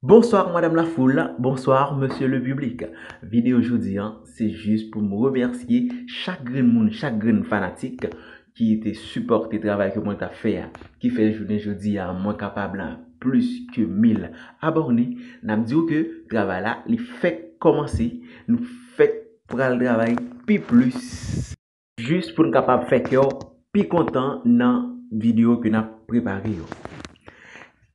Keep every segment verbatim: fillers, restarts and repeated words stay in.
Bonsoir madame la foule, bonsoir monsieur le public. Videyo jodi an, se jis pou m remèsye chak grenn moun, chak grenn fanatik ki te sipòte travay ke mwen t ap fè a, ki fè jounen jodi a mwen kapab la plis ke mil abòne. N ap di w ke travay la li fèk kòmanse, nou fèk pral travay pi plis. Jis pou n kapab fè kè w pi kontan nan videyo ke n ap prepare yo.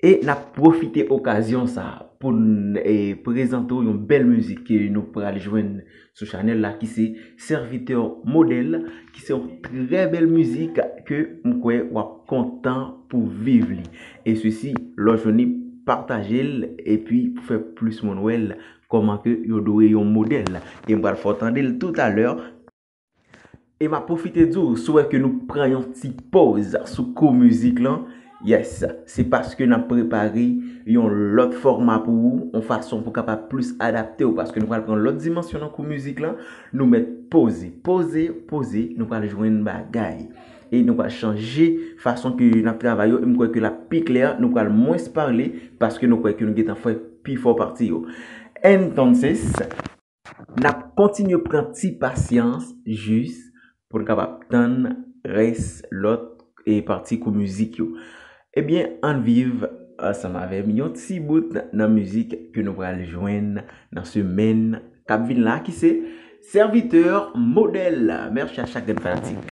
E n ap pwofite okazyon sa a pou n e, prezante w yon bèl mizik ke nou pral jwenn sou chanèl la ki se Serviteur Modèle, ki se yon trè bèl mizik ke m kwè w ap kontan pou viv li. E sesi, lè w jwenn li, pataje l epi pou fè plis moun wè l kòman ke yo dwe yon modèl. E m pral fè w tande l toutalè. E m ap pwofite di w, si w wè ke nou pran yon ti pòz sou kou mizik lan, yes, se paske n ap prepare yon lòt fòma pou ou, yon fason pou kapab plis adapte w, paske nou pral pran lòt dimansyon nan kou mizik lan, nou mèt poze, poze, poze, nou pral jwenn bagay. E nou pral chanje fason ke n ap travay yo, e m kwè ke l ap pi klè, nou pral mwens pale, paske nou kwè ke nou gentan fè pi fò pati yo. Entonces, n ap kontinye pran ti pasyans jis pou n kapab tann rès lòt e pati kou mizik yo. Ebyen, ann viv ansanm avè m yon ti bout nan mizik ke nou pral jwenn nan semèn k ap vin la, ki se Serviteur Modèle. Mèsi a chak grenn fanatik.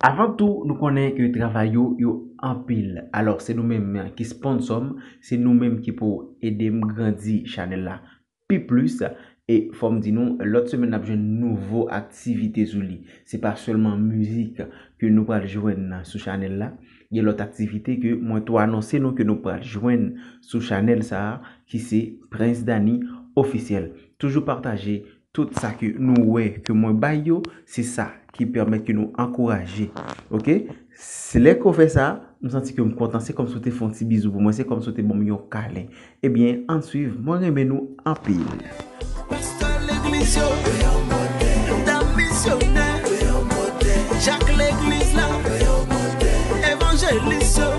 Avan tou, nou konnen ke travay yo, yo anpil. Alò, se nou menm ki sponsò m, se nou menm ki pou ede m grandi chanèl la pi plis. E fò m di nou, lòt semèn n ap jwenn nouvo aktivite sou li. Se pa sèlman mizik ke nou pral jwenn sou chanèl la. Gen lòt aktivite ke mwen tou anonse nou ke nou pral jwenn sou chanèl sa a, ki se Prince Danny Officiel. Toujou pataje tout sa ke nou wè ke mwen bay yo, se sa ki pèmèt ke nou ankouraje. Oke? Se lè ke w fè sa, m santi ke m kontan. Se kòmsi w te fè yon ti bizou pou mwen, se kòmsi w te ban m yon kalen. Ebyen, ann swiv, mwen renmen nou anpil. Pastè legliz yo, dam misyonè, jak legliz la, evanjelis yo,